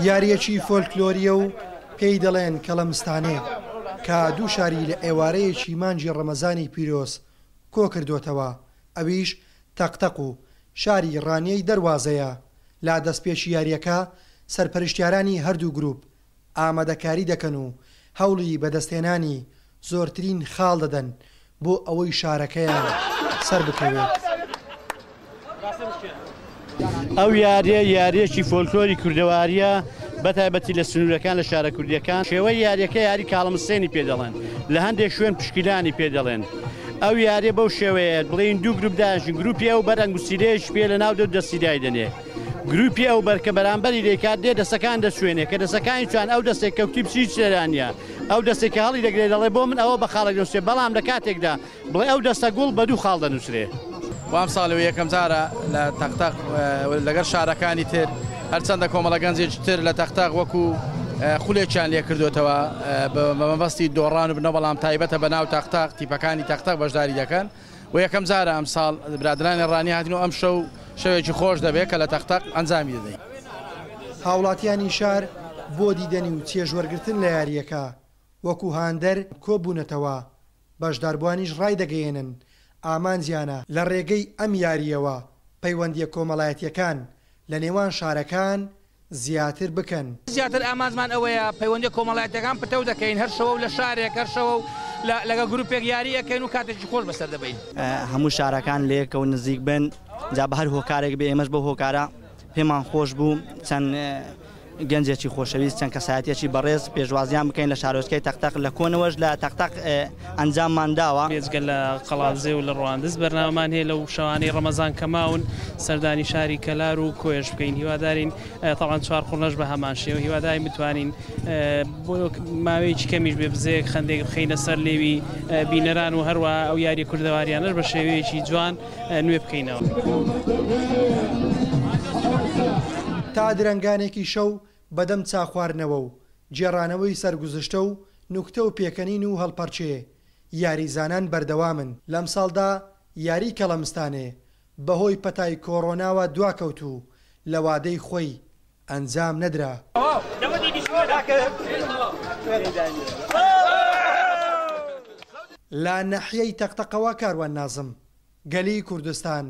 یارییەکی فۆلکلۆرییە و پێی دەڵێن کەڵەمستانێ کە دوو شاری لە ئێوارەیەکی مانگی ڕەمەزانی پیرۆز کۆکردۆتەوە ئەویش تەقتەق و شاری ڕانیەی دەروازەیە. لە دەستپێکی یارییەکە سەرپەرشتیارانی هەردوو گروپ ئامادەکاری دەکەن و هەوڵی بەدەستهێنانی زۆرترین خاڵ دەدەن بۆ ئەوەی شارەکەیان سەربکەوێت. ئەو یارییە یارییەکی فۆلکلۆری کوردەوارییە، بەتایبەتی لە سنوورەکان لە شارە کوردییەکان. شێوەی یارییەکە یاری کاڵەمستێنی پێ دەڵێن، لە هەندێک شوێن پشکیلانی پێ دەڵێن. ئەو یارییە بەو شێوەیە بڵێین دوو گروپ دانیشن، گروپی ئەو بەر ئەنگوستیلەیەکی پێ لە ناو دەو دەستی دایدەنێ. گروپی ئەو بەر کە بەرامبەری دەیکات دێ دەسەکان دەچوێنێ، کە دەسەکانی چوان ئەو دەستێک کەوتی بچی هیچ تێدا نییە. ئەو دەستێک کە هەڵی دەگرێ دەڵێ بۆ من ئەوە بە خاڵێک دەنووسرێ، بەڵام لە کاتێکدا بڵێ ئەو دەستە گوڵ بە دوو خاڵ دەنووسرێ. وە ئەمساڵ و یەکەم جارە لە تەقتەق لەگەڵ شارەکانی تر، هەرچەندە کۆمەڵە گەنجێکی تر لە تەقتەق وەکو خولێکیان لێ کردۆتەوە بە مەبەستی دۆڕان و بنەوە، بەڵام تایبەتە بە ناو تەقتەق، تیپەکانی تەقتەق بەشداری دەکەن و یەکەم جارە ئەمساڵ برادەرانی ڕانیە هاتن و ئەمشەو شەوێکی خۆش دەبێت کە لە تەقتەق ئەنجامی دەدەین. هاوڵاتیانی شار بۆ دیدەنی و چێژوەرگرتن لە یارییەکە وەکو هاندەر کۆبوونەتەوە، بەشداربووانیش ڕایدەگەیەنن، ئامانجیانە لە ڕێگەی ئەم یارییەوە پەیوەندییە کۆمەڵایەتییەکان لە نێوان شارەکان زیاتر بکەن. زیاتر ئامانجمان ئەوەیە پەیوەندییە کۆمەڵایەتییەکان پتەو دەکەین، هەر شەوە و لە شارێک، هەر شەوە و لەگەڵ گروپێک یاری ئەکەین و کاتێکی خۆش بەسەر دەبەین. هەموو شارەکان لەیەکەوە نزیک بن، جا بە هەر هۆکارێک بێ ئێمەش بەو هۆکارە پێمان خۆش بوو چەند گەنجێکی خۆشەویست، چەند کەسایەتیەکی بەڕێز پێشوازیان بکەین لە شارۆچکەی تەقتەق، لە کۆنەوەش لە تەقتەق ئەنجاممان داوە. بێجگە لە قەڵادزێ و لە ڕواندز بەرنامەمان هەیە لەو شەوانەی ڕەمەزان کە ماون سەردانی شاری کەلار و کۆیەش بکەین، هیوادارین تەبعەن چوارقوڕنەش بە هەمان شێوە، هیوادارین بتوانین بۆ ماوەیەکی کەمیش بێ بزەیەک خەندێک بخەینە سەر لێوی بینەران و هەروەها ئەو یاریە کوردەواریانەش بە شێوەیەکی جوان نوێ بکەینەوە. تا درەنگانێکی شەو بەدەم چا خواردنەوە و گێڕانەوەی سەرگوزشتە و نوکتە و پێکەنین و هەڵپەرکێ یاریزانان بەردەوامن. لەمساڵدا یاری کەڵەمستانێ بەهۆی پەتای کۆڕۆناوە دواکەوت و لە وادەی خۆی ئەنجام نەدرا. لە ناحیەی تەقتەقەوە کاروان نازم، گەلی کوردستان.